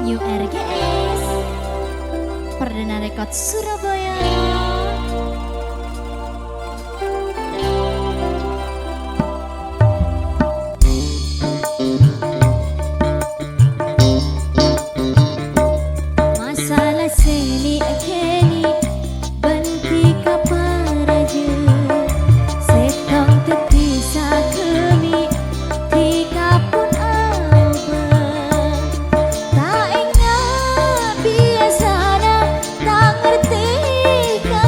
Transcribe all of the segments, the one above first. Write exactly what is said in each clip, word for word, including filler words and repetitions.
U R G S, Perdana Record Surabaya. Masalah sè nè'-kènè' bân dhika parajâ, sèttong dhâddhi saghâmè' dhika pon abâ'. Ta' enga' biyasana ta' ngartè ka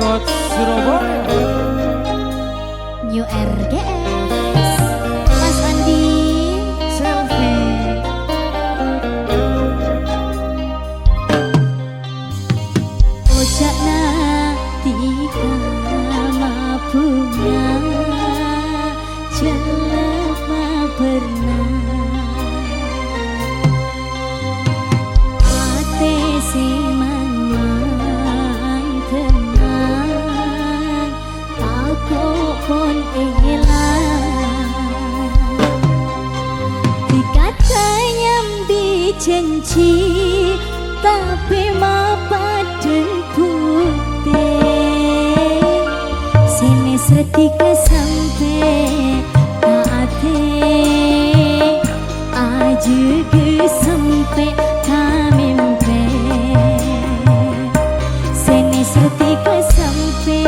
Surabaya. New R G S. Mas Andi. Selfie. Oja'na dhika mabunga jelep mabernang. Ate se mang-mang tenang, tako' pon elang. Dikata nyambi janji, tape mapadeng bukti. Sene serdika sampe ka ate, ajuge sampe ka mimpe. Sene serdika sampe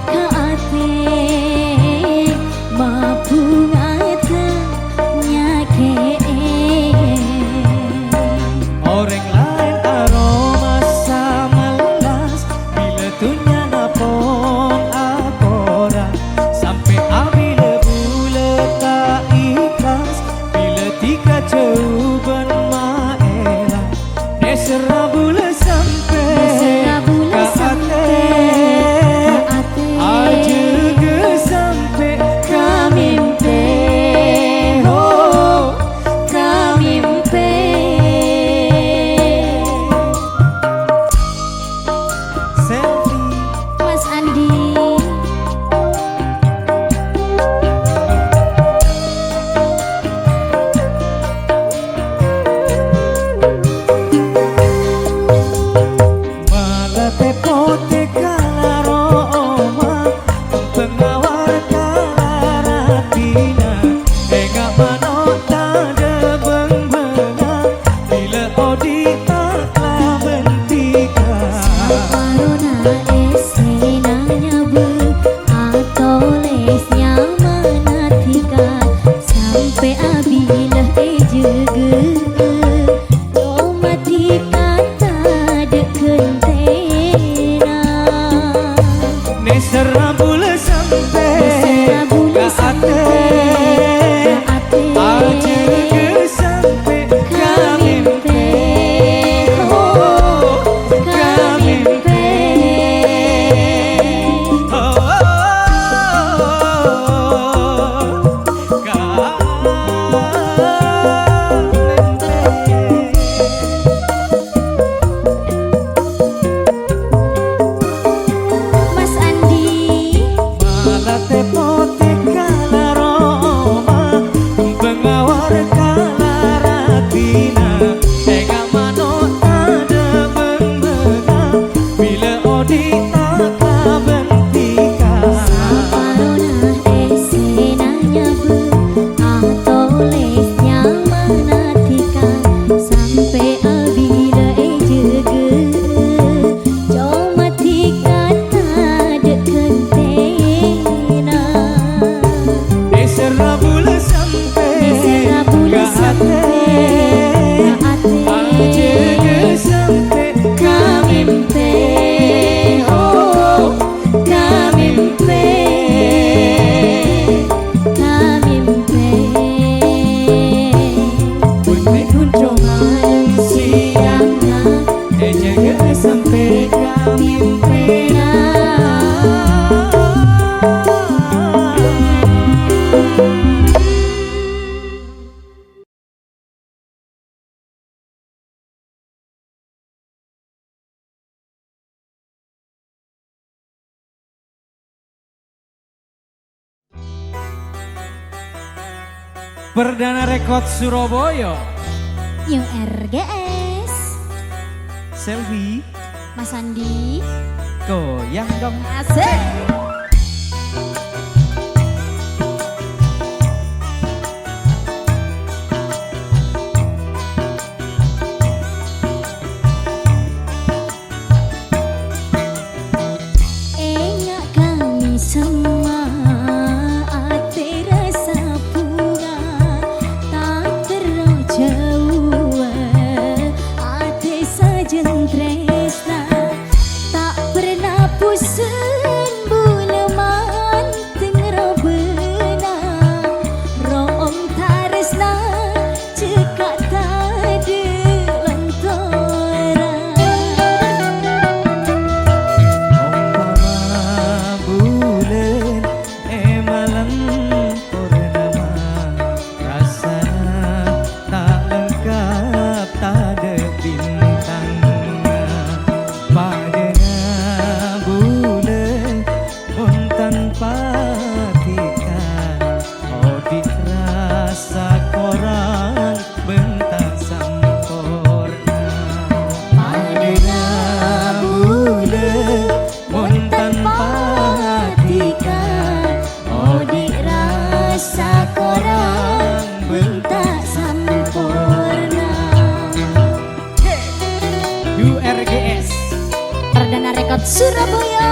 ka ate, mabunga ta' nyake'e. Oreng laen aroma samallas, bila dunnyana pon akoran, sampe abila bulâ ta' ikhlas, bila dhika jhâu bân maela. Neserra bulâ sampe, neserra bulâ ka sampe, ate, ka ate, ajuge sampe ka mimpe, ho, ka mimpe. Selfie. Mas Andi. Mala te-pote ka la roma, pengawar ka la ratina, enga' mano' tadâ' bâng-bângan, bila odi' ta' labân dhika. Saparona essena nyabâ, atoles nyamana dhika, sampe abila ejâgâ. Roma dhika tadâ' ghântèna. Neserra bulâ sampe, neserra bulâ ka ate, sampe ka ate. Ajâgâ sampe ka mimpe. Oh, ka mimpe. Oh, oh, oh, oh. Mas Andi. Mala te-pote ka la roma, pengawar ka la ratina, enga' mano' tadâ' bâng-bângan. Bilâ odi' ta' ka bân dhika. Saparona essèna nyabâ, atolès nyamana dhika, sampè' abilâ èjâgâ. Coma dhika tadâ' ghântèna. Èsèrra bulâ sampè', èsèrra bulâ ka sampè', atè, ka atè. Ajâgâ sampè' ka mèmpè, oh, ka mèmpè, ka mèmpè. Bânnè ghun coma siangnga, èjâgâ sampè' ka mèmpèna. Perdana Record Surabaya. New R G S. Selfie. Mas Andi. Goyang dong. Asik. Enga' kami semma, atè rassa bhunga, ta' terro jhâuwâ, atè sajân trèsna, ta' pernah pus-, Surabaya.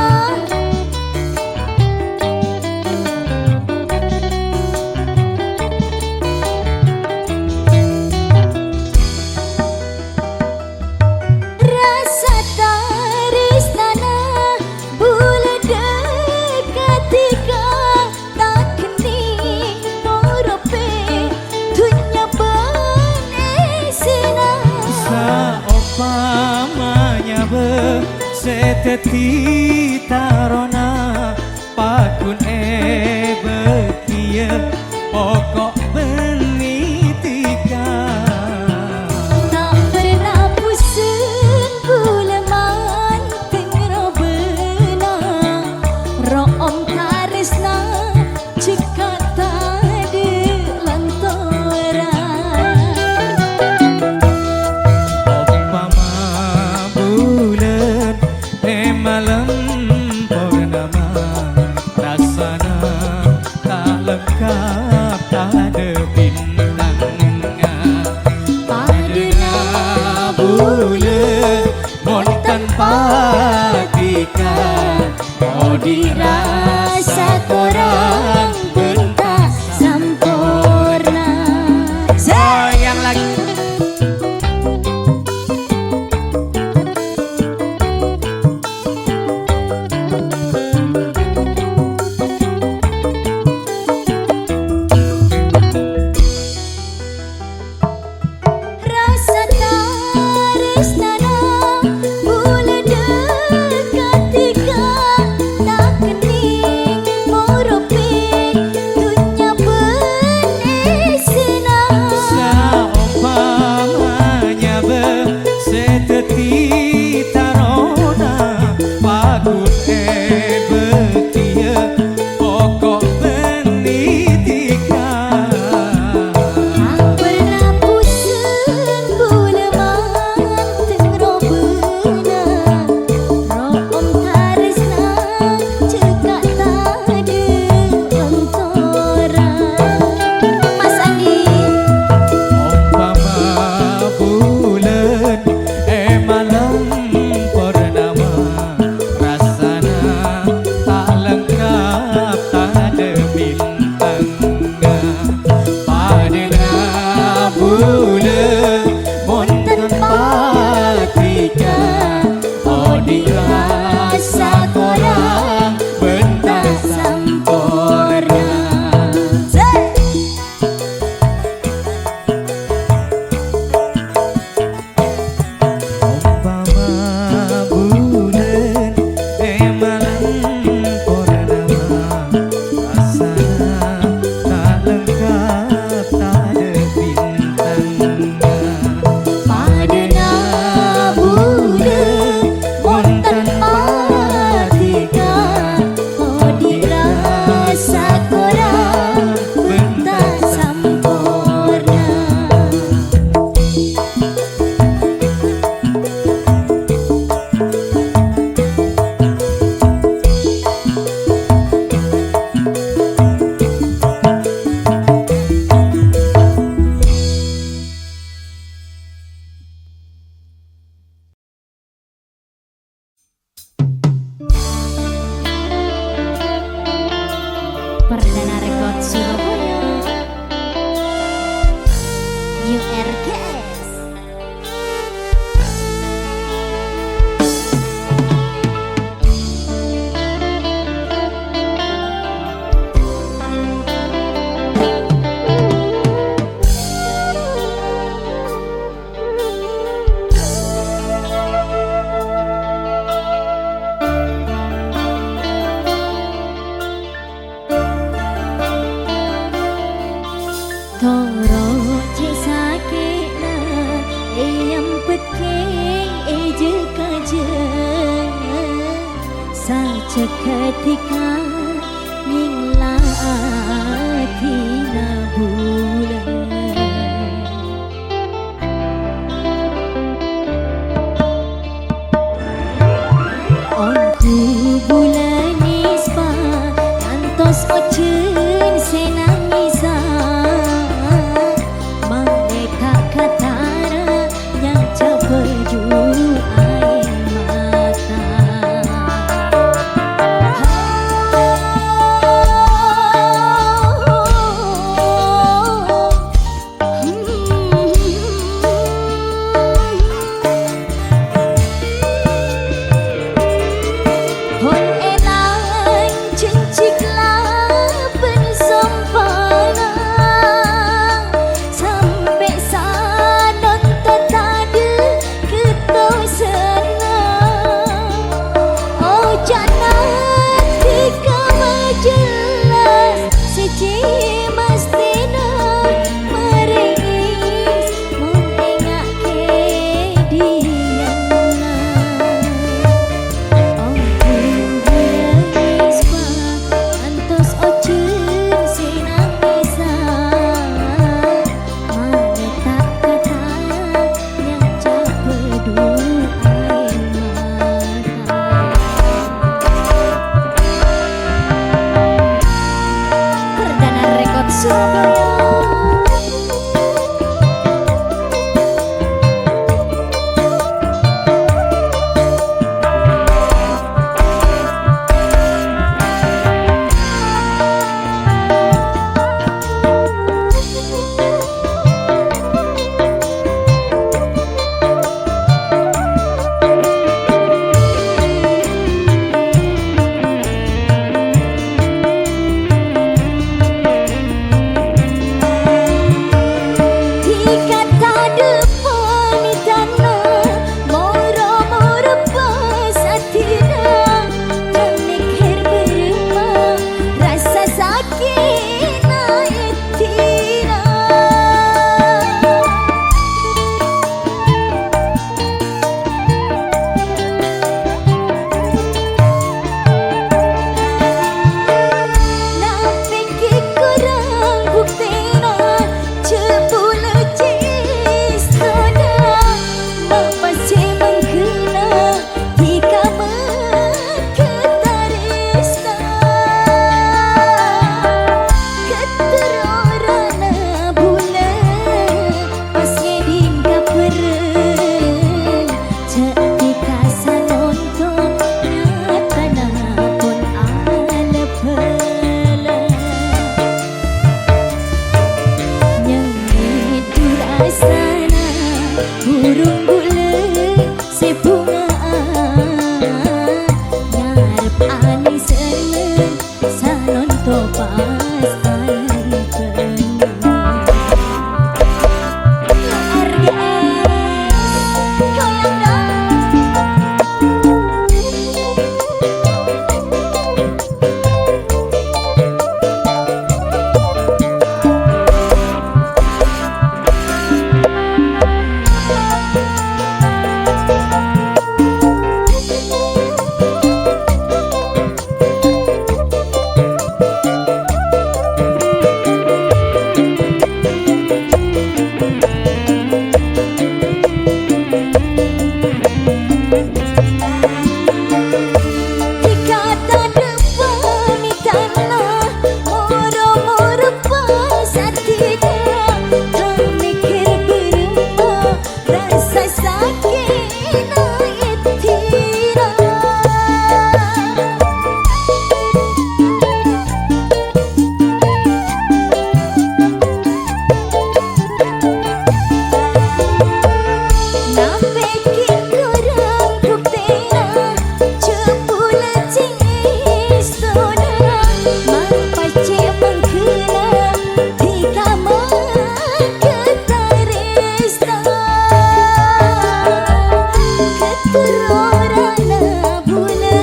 Rasa taresnana bulâ dhâ' katèka. Takennèng moropè dhunnya bân èsèna. Saompama nyabâ sè dhâddhi tarona, paghun èbâghiyâ poko' bân nètika. Ta' perna pusèng bulâ mantèng robâna, ro'om taresna Cekka' tadâ' lantoran. Ompama bulân è malem purnama, rassana ta' lengkap tadâ' bintangnga. Padâna bulân mon tanpa dhika, odi' rassa korang bân ta' samporna. Sayang lagi. Rassa taresnana bulâ dhâ' katèka, takennèng moropè dhunnya bân èsèna. Saompama nyabâ sè dhâddhi tarona, paghun èbâghiyâ poko' bân nètika. Amperna pusèng bulâ mantèng robâna, ro'om taresna cekka' tadâ' lantoran. Mas Andi. Ompama bulân è malem purnama, rassana ta' lengkap tadâ' bintangnga. Padâna bulân mon tanpa dhika, odi' rassa korang bân ta' samporna. Ompama bulân è malem purnama, rassana ta' lengkap tadâ' bintangnga. Padâna bulân mon tanpa dhika, odi' rassa korang bân ta' samporna. Perdana Record Surabaya. U R G S. Toro' ce' sake'na eampekke e jâ-kajâ, sajâ ghâdhika ngèngla adina bulâ. Ongghu bulâ nèspa ngantos ojhân sè nangèsa, malaèkat katara nyang jhâbâ juru aèng mata. Burung bulâ sè bhunga'an, ngarep anèsana sanonto pas alèbân. Ardi'es, goyang dong. Dikata depan tanah, moro-moro pas adina, mikir berempa, rasa sakit na eddina. Napè ghi' korang buktèna, jhâ' bulâ cè' èstona, ma' pajhât mangghâna, dhika mangghâ tarèsna. Katororana bulâ,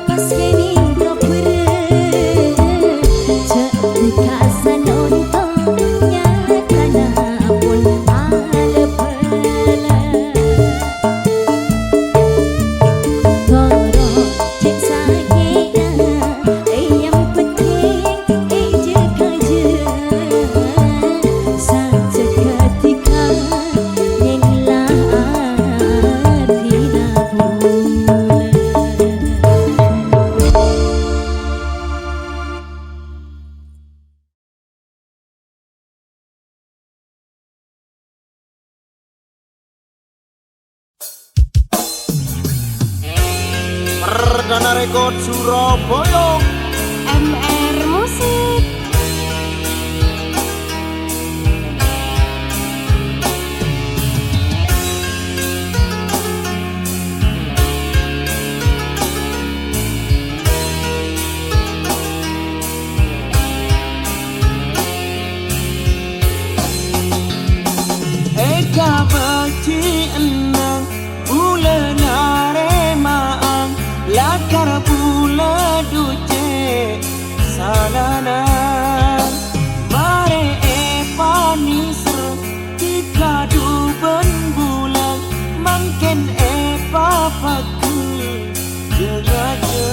pas kènèng kobârâ, jhâ' dhika sanonto nyatana pon alèbân. Toro' cè' sakè'na, yang penting èjâgâ jâ. Sajâgâ dhika ngèngla ardina bulâ. Perdana Record Surabaya. M R Musik. Èkabâjhi'ânna bulâ narèma'a, lakar bulâ dhu cè' salana. Marè èpanèser dhika dhu bân bulâ, mangkèn èpapagghun jâ-ngajâ.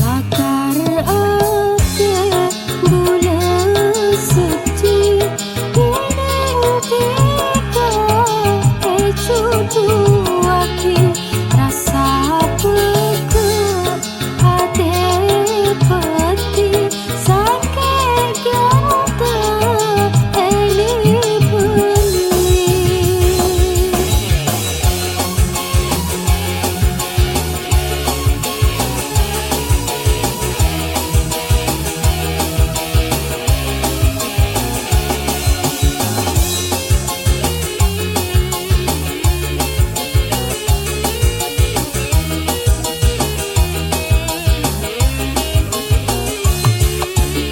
Lakar atè bulâ sedhi, kènèng dhika èjhudhuwâghi rassa pegghâ'. Atè pèdi sangkè' ganta èlèbâni.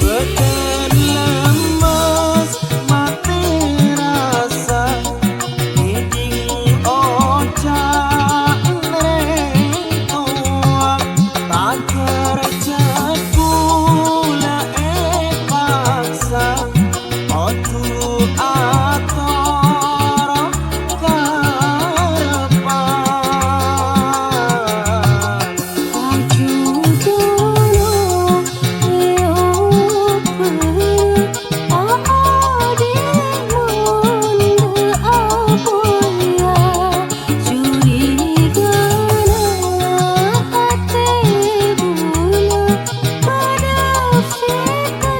Bâdân lemmes matè rassa, ngèdhing oca'na rèng towa, paghâr jhât bulâ èpaksa, kodhu atoro' kareppa. Ajuntono eobbhâ, aodi'na mon dâ' apoya, curigana atè bulâ padâ fitna.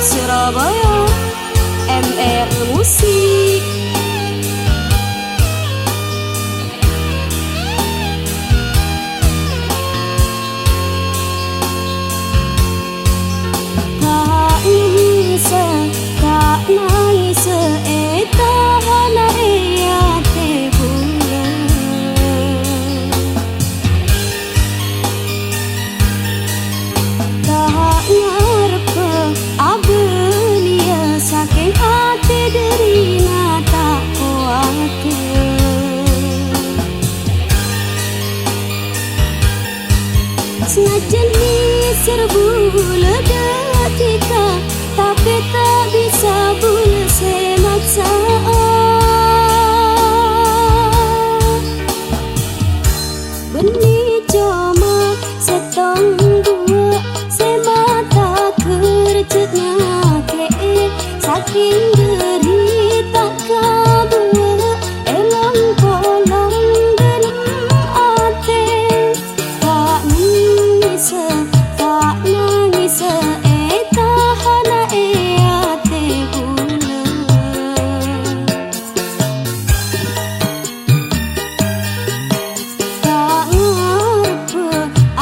Surabaya, M R Musik. Ta' nangèsa, ta' nangèsa, ètahana è atè bulâ. Ta' ngareppa abâliyâ, sakèng atè dârina ta' kowat. Sanajjân nèser bulâ dhâ' dhika, tapè ta' bisa bulâ sè maksa'a. Bânnè coma sèttong duwâ' sè mata kerjhât nyakè'è, sakèng dhâri ta' kabuwâ' è long-polong dâlem atè. Ta' nangèsa, ta' nangèsa, ètahana è atè bulâ. Ta' ngareppa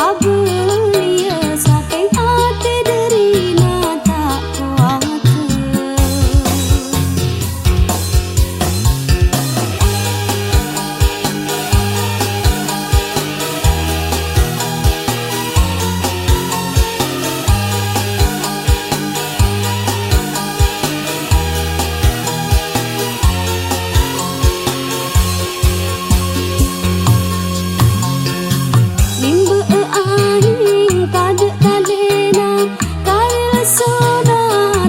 abâliyâ, sakèng atè dârina ta' kowat. Nimbâ'â aèng tadâ' talèna, kalessona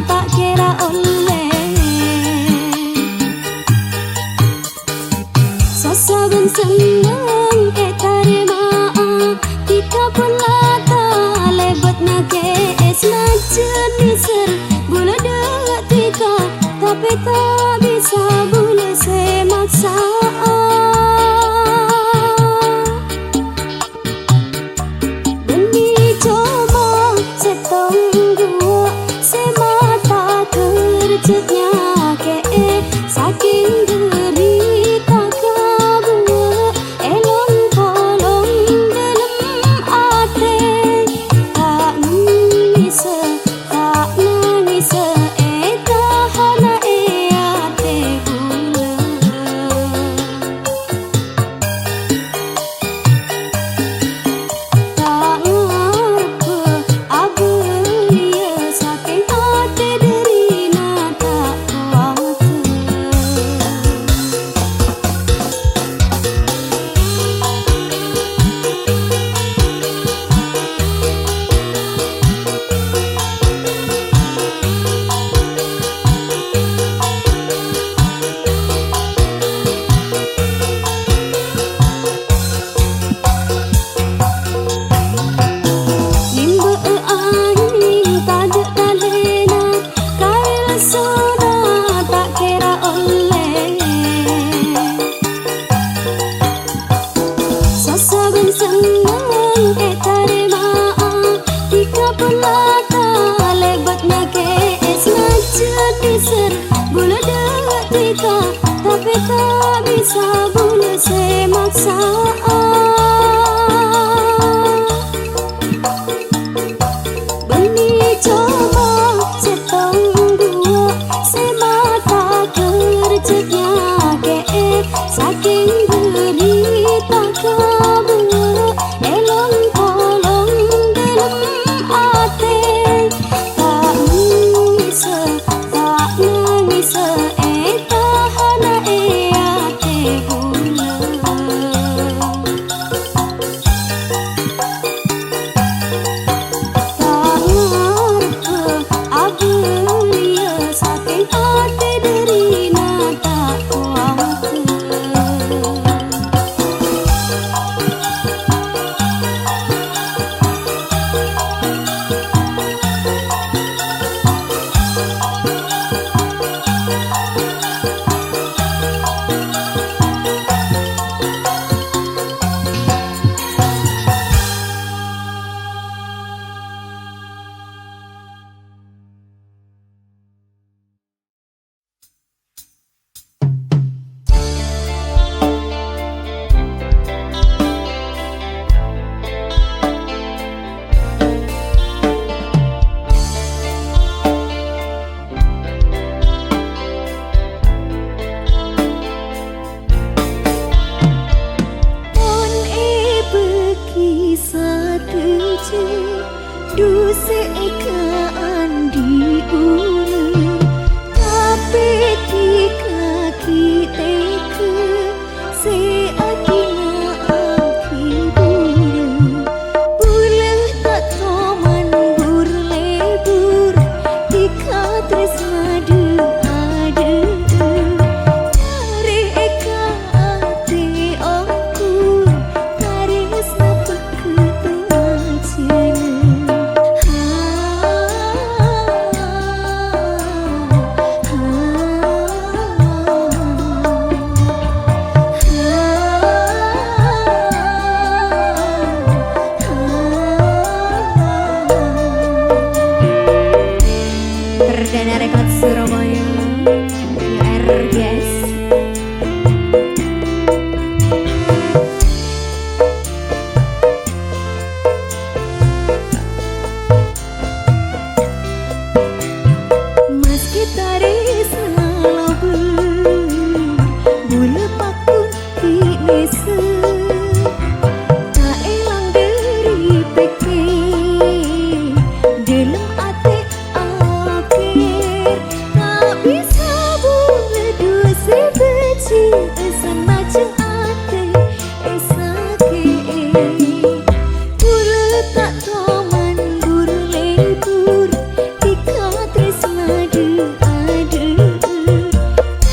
ta' kèra ollè. Sossa bân senneng ètarèma'a, dhika pon la talèbât nyakè'è. Sanajjân nèser bulâ dhâ' dhika, tapè ta' bisa bulâ sè maksa'a. Bânnè coma sèttong duwâ' sè mata kerjhât nyakè'è, sakèng dhâri ta' kabuwâ' è long-polong dâlem atè. Ta' nangèsa, ta' nangèsa, ètahana è atè bulâ. Ta' ngareppa abâliyâ, sakèng atè dârina ta' kowat. Nimbâ'â aèng tadâ' talèna, kalessona ta' kèra ollè. Sossa bân senneng ètarèma'a, dhika pon la talèbât nyakè'è. Sanajjân nèser bulâ dhâ' dhika, tapè ta' bisa bulâ sè maksa'a. Bânnè coma sèttong duwâ' sè mata kerjhât nyakè'è, sakèng dhâri ta' kabuwâ' è long-polong dâlem atè. Ta' nangèsa, ta' nangèsa, ètahana è atè bulâ. Se ekaandi' bulâ, tapè dhika ghi' tega, se adina abdhi bulâ. Bulâ ta' toman bur-lebur, dhika tresna dhu-adhu. Are eka atè ongghu, tresna Perdana Record Surabaya, R G S. Maskè tarèsna lobâr, bulâ pagghun ghi' nèser. Ta' èlang dhâri pèkkèr, dhâlem atè aghâr. Ta' bisa bulâ dhu sè bâji', sanajjhân atè èsakè'è. Bulâ ta' toman bur-lebur, dhika tresna dhu-adhu.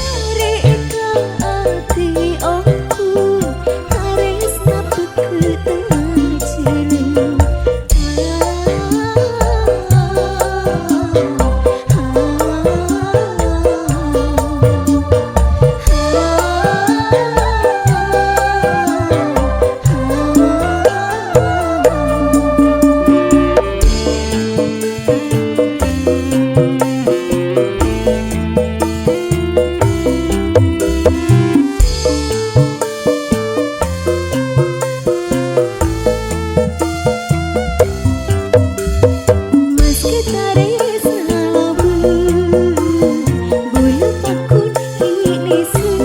Are eka atè ongghu, tresna pagghun tengah jhâlân. Maskè tarèsna lobâr, bulâ pagghun ghi' nèser.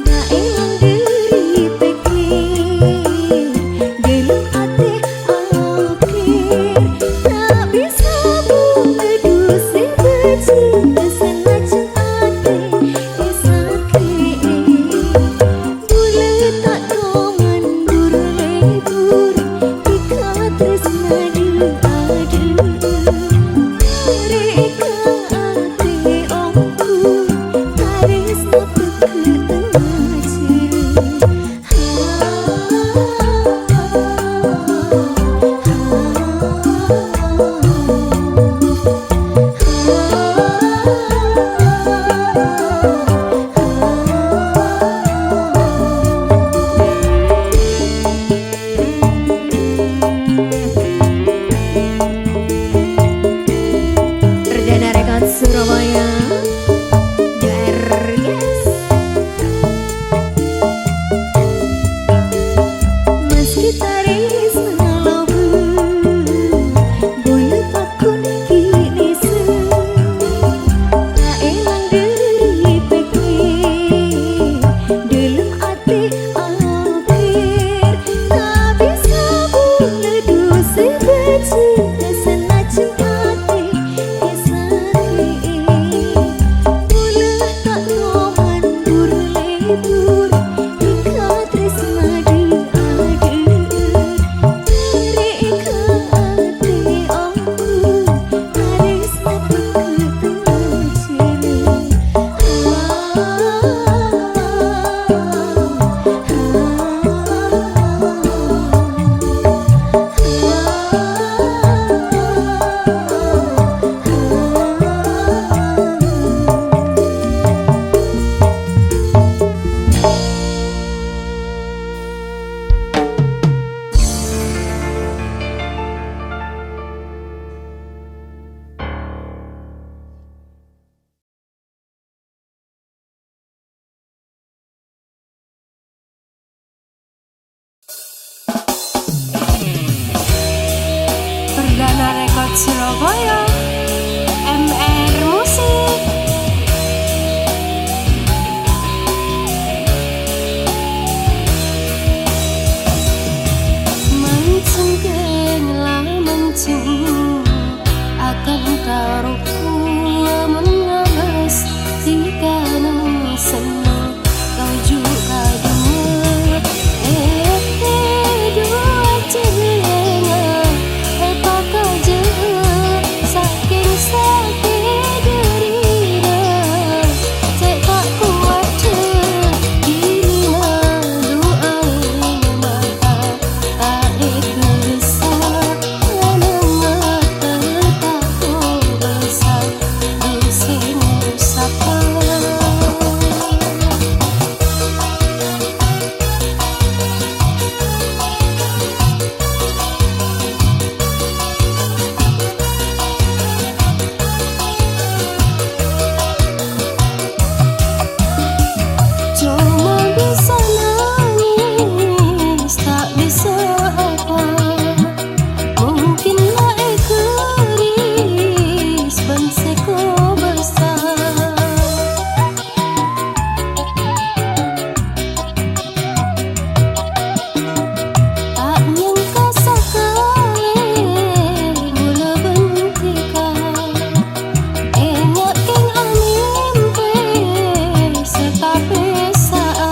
Ta' èlang dhâri pèkkèr, dhâlem atè aghâr. Ta' bisa bulâ dhu sè bâji', sanajjhân atè èsakè'è. Bulâ ta' toman bur-lebur, dhika tresna dhu-adhu. Are eka atè ongghu, tresna pagghun tengah jhâlân. Perdana Record Surabaya, J R Guys. Maskè tarèsna lobâr, bulâ pagghun ghi' nèser. Ta' èlang dhâri pèkkèr, dhâlem atè aghâr. Ta' bisa bulâ dhu sè bâji', sanajjhân atè èsakè'è. Bulâ ta' toman bur-lebur, dhika tresna dhu-adhu. Are eka atè ongghu, tresna pagghun tengah jhâlân. Perdana Record Surabaya, M R Musik. Manjeng kèng la manjeng. Akantha rowa mon ngabâs, sè kanèng senneng, toju' kaduwâ. Eh, eh, duwâ jhârângnga èpakajâ, sakèng sakè' dhârina, sè ta' kowat dhâ, binèna du'aèn mata. Ta' èkarassa nèngnga ta' kobâsa, dusèna sapa. Coma bisa nangis, ta' bisa apa. Mungkin la ègâris bân sè kobâsa. Ta' nyangka sakalè ghulâ bân dhika. Enga' kèng amèmpè sè tapèsa'a.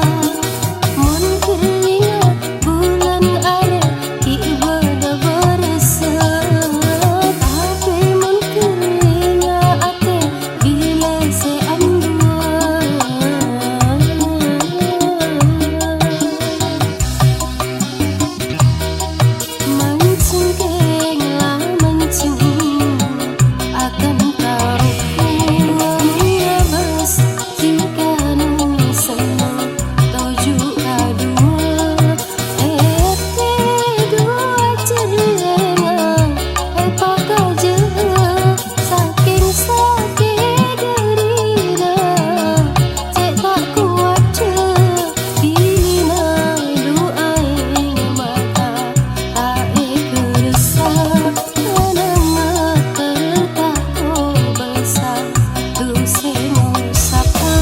Mon kèng ènga' bulân arè ghi' bâdâ bârâssa. Tapè mon kèng ènga' atè bilâ sè anduwâ. Mancèng kèng la mancèng, akantha rowa mon ngabâs, sè kanèng senneng, toju' kaduwâ. Eh, eh, duwâ jhârângnga èpakajâ, sakèng sakè' dhârina, cè' ta' kowat dhâ, binèna du'aèn mata. Ta' èkarassa, nèngnga ta' kobâsa, dusèna sapa.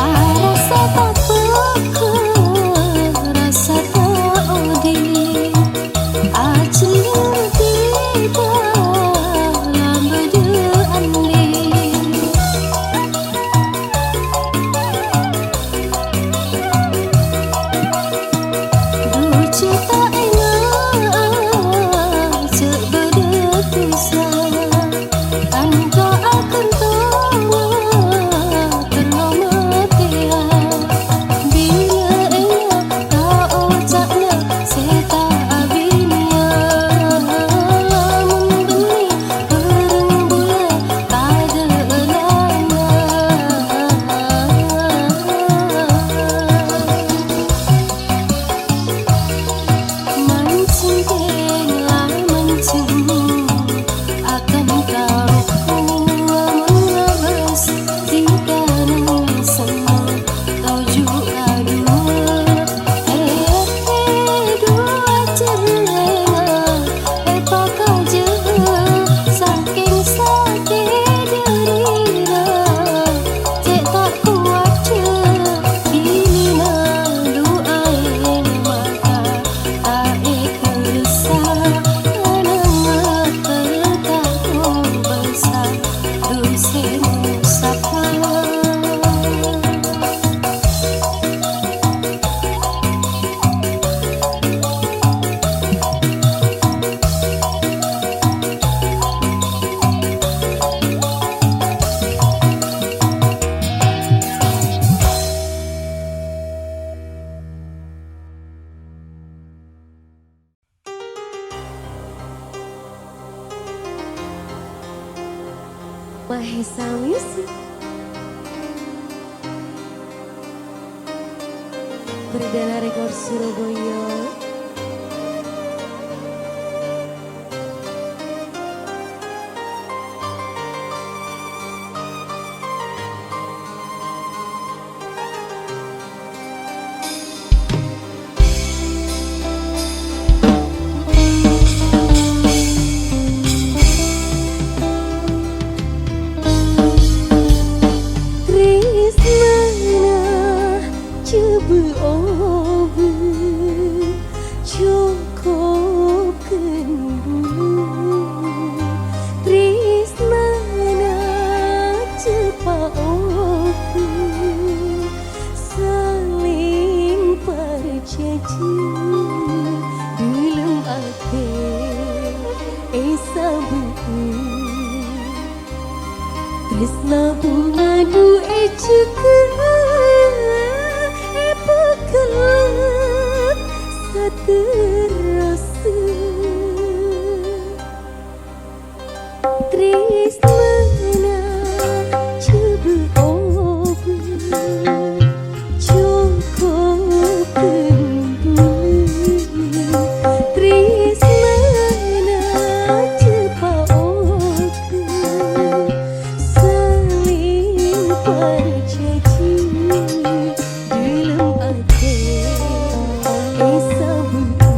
Arassa tapèkkèr, rassa ta' odi', ajhellu dhika la bâdâ andi'. Duji ta' enga'a jhâ' bâdâ dusa, tanto akantonga terro matèya. Bilâ enga' ta' oca'na sè ta' abinèya, lamon bânnè bhâreng bulâ tadâ' lana. Mancèng kèng la mancèng, akantha rowa mon ngabâs, sè kanèng senneng, toju' kaduwâ. Eh, eh, duwâ jhârângnga èpakajâ, sakèng sakè' dhârina, cè' ta' kowat dhâ, binèna du'aèn mata. Ta' èkarassa, nèngnga ta' kobâsa, dusèna sapa. Mahesa Music. Perdana Record Surabaya. èsabâ'â. Trèsna bhunga dhu èjâgâ'â, èpakellep saterrossa. Trèsnana jhâ' bâ-obâ, cokop ghun bulâ. Trèsnana jhâ' pa-oghâ, salèng parcajhi. Dâlem atè èsabâ'â.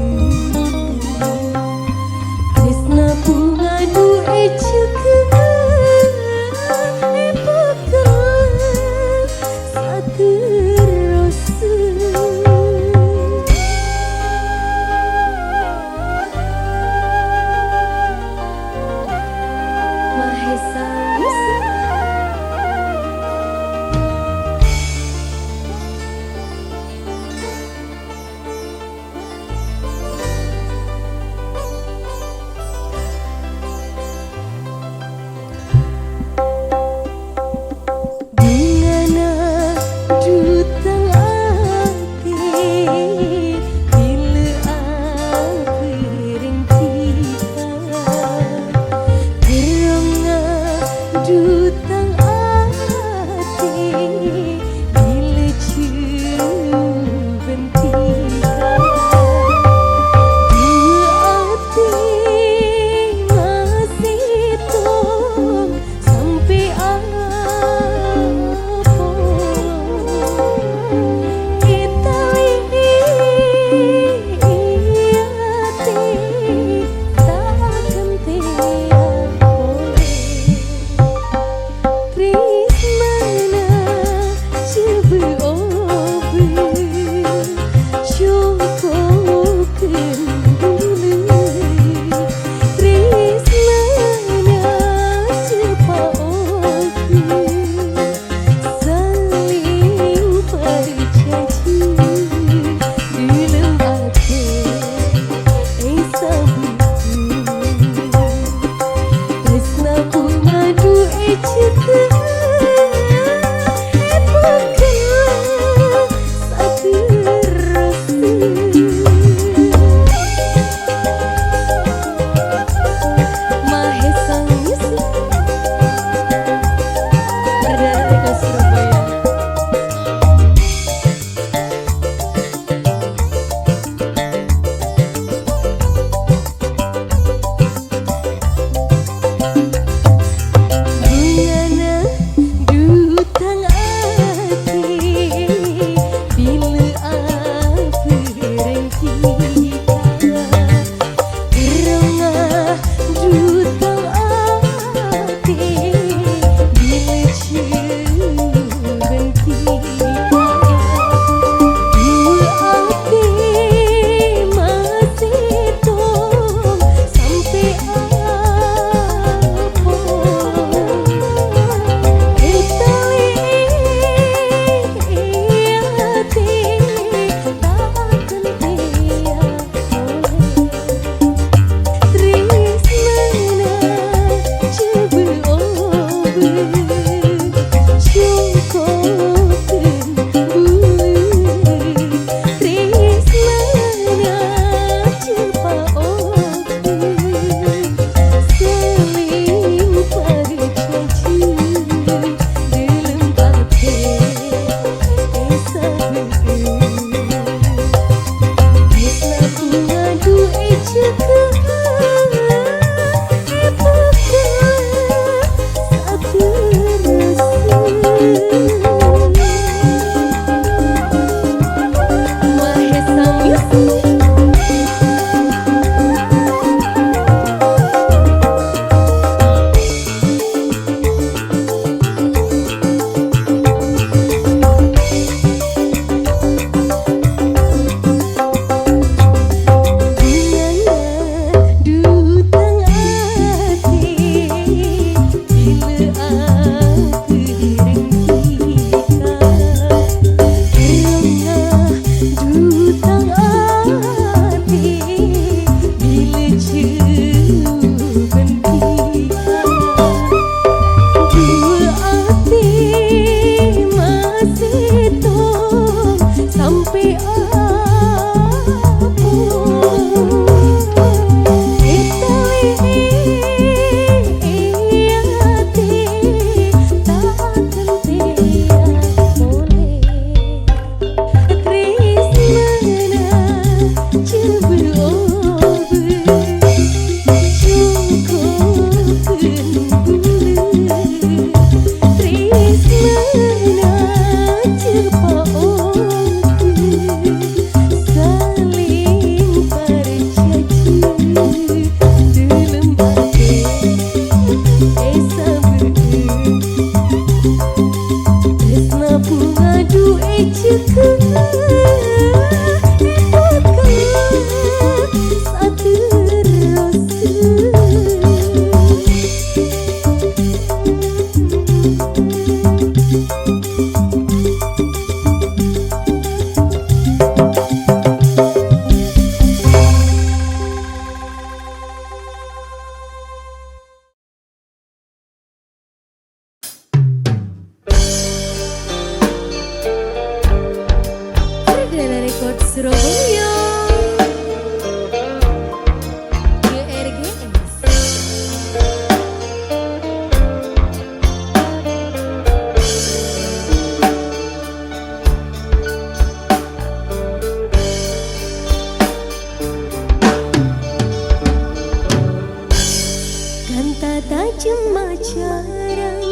Tajhem majarang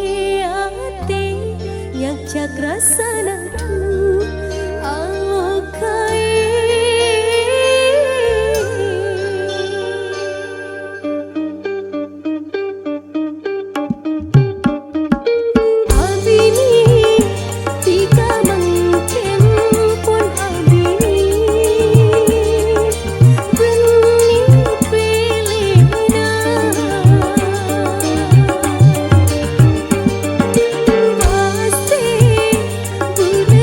è atè, nyakjak rassana dhu alokkaè. Abinè dhika mangkèn pon abinè bânnè pèlèna. Pastè bâdâ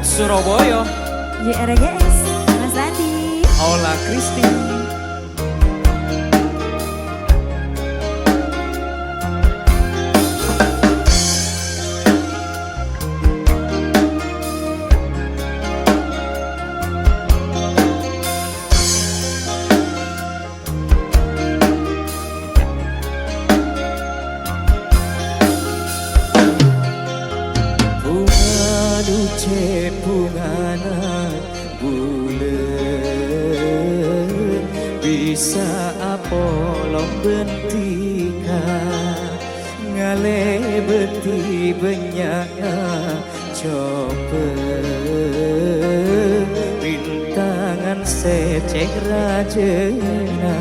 Surabaya. Y R G S, Mas Andi. Ola Christine. Bhunga duce bhungana bulân, bisa apolong bân dhika, ngalèbâdhi bânnya'na coba, rintangan sè cè'-rajâna,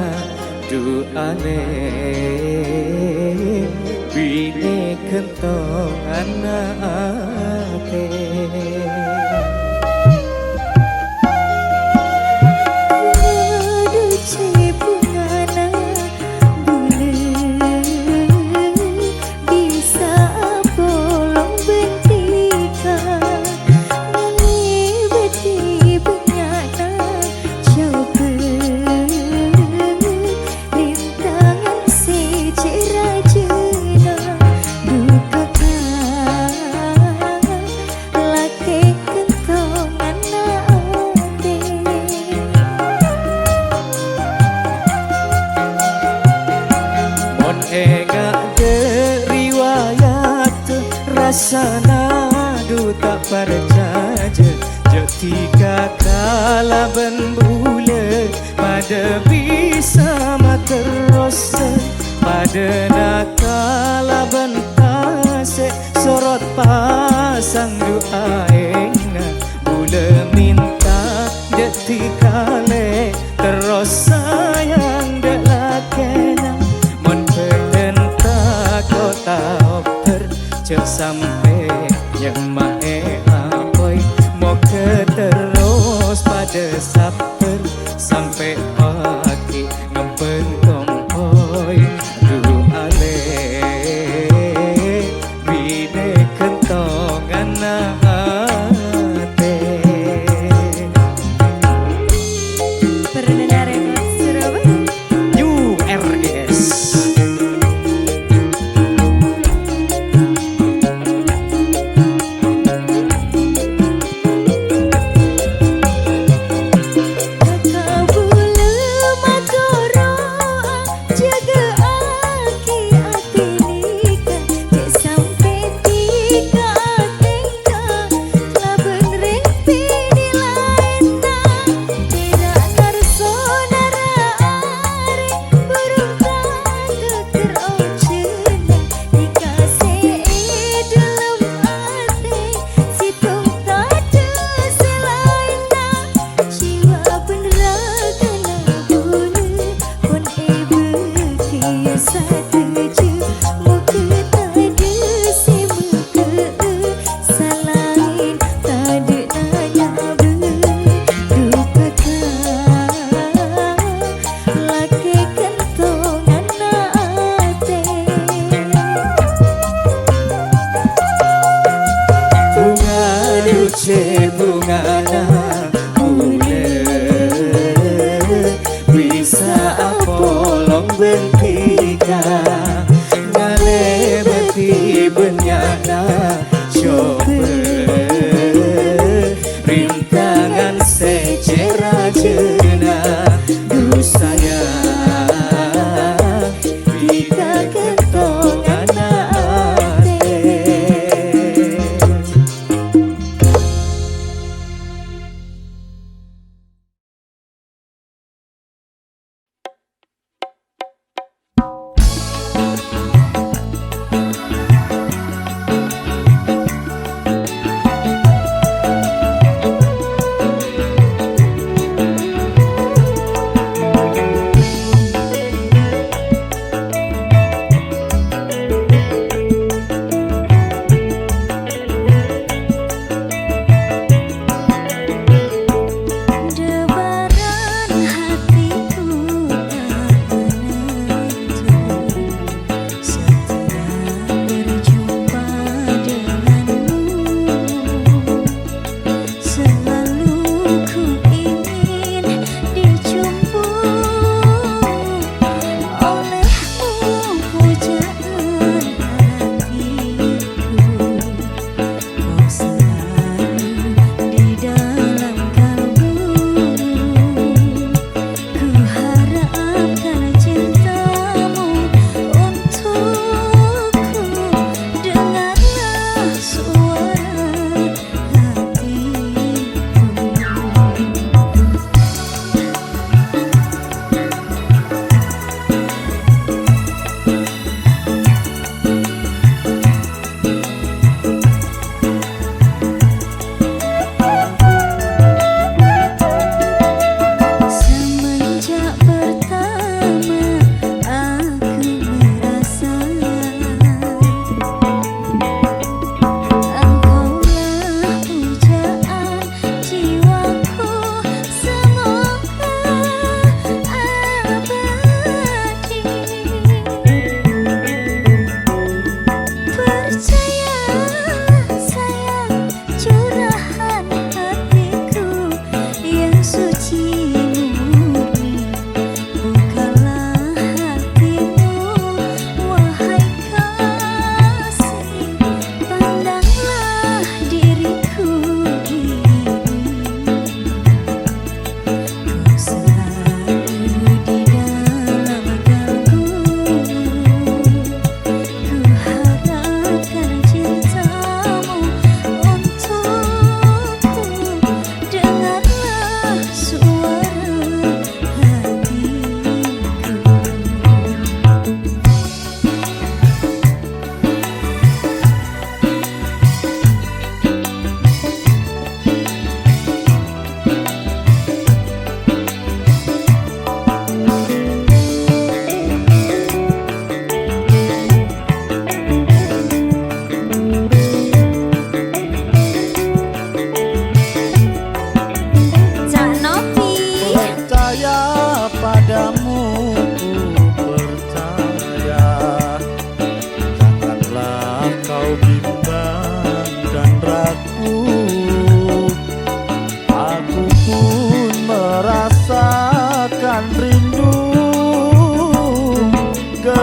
du'â lè binè ghântonganna atè. Adu, cè' bhungana bulân, bisa apolong bân dhika, ngalèbâdhi bânnya'na coba, rintangan sè cè' rajâna, duka ka lakè ghântonganna atè. Mon enga' dâ' riwayat, rassana du ta' parcajâ, jhâ' dhika kalabân bulâ padâ bisa materrosa, padâna kalabân tasè' sorot pasang du'aènga. Bulâ mènta dâ' dhika lè terros sayang dâ' lakèna. Mon bâdân tako' ta' obbhâr, jhâ' sampè' nyemma'è apoy. Moghâ terros padâ sabbhâr sampè' paghi' ngembhâng kompoy. Du'â lè binè ghântonganna atè. Perdana Records Surabaya. New R G S. Kabulâ matoro'a, jâgâ'aghi atè nèka, jhâ' sampè' dhika atèngka, labân rèng binè laènna. Pèra' karsona ra arè, burung tang ghâgghâr ojhâna, dhika sè è dhâlem atè, sèttong tadâ' sè laènna. Jiwa bân ragana bulâ, pon èbâghi sadhâjâ, moghâ tadâ' sè mèghâ'â, salaèn tadâ' nanyabâ. Duka ka lakè ghântonganna atè. Bhunga duce bhungana bulâ, bisa apolong bân dhika, ngalèbâdhi bânnya'na coba, rintangan sè cè' rajâna, dusaya dhika ghântonganna atè.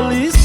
Alis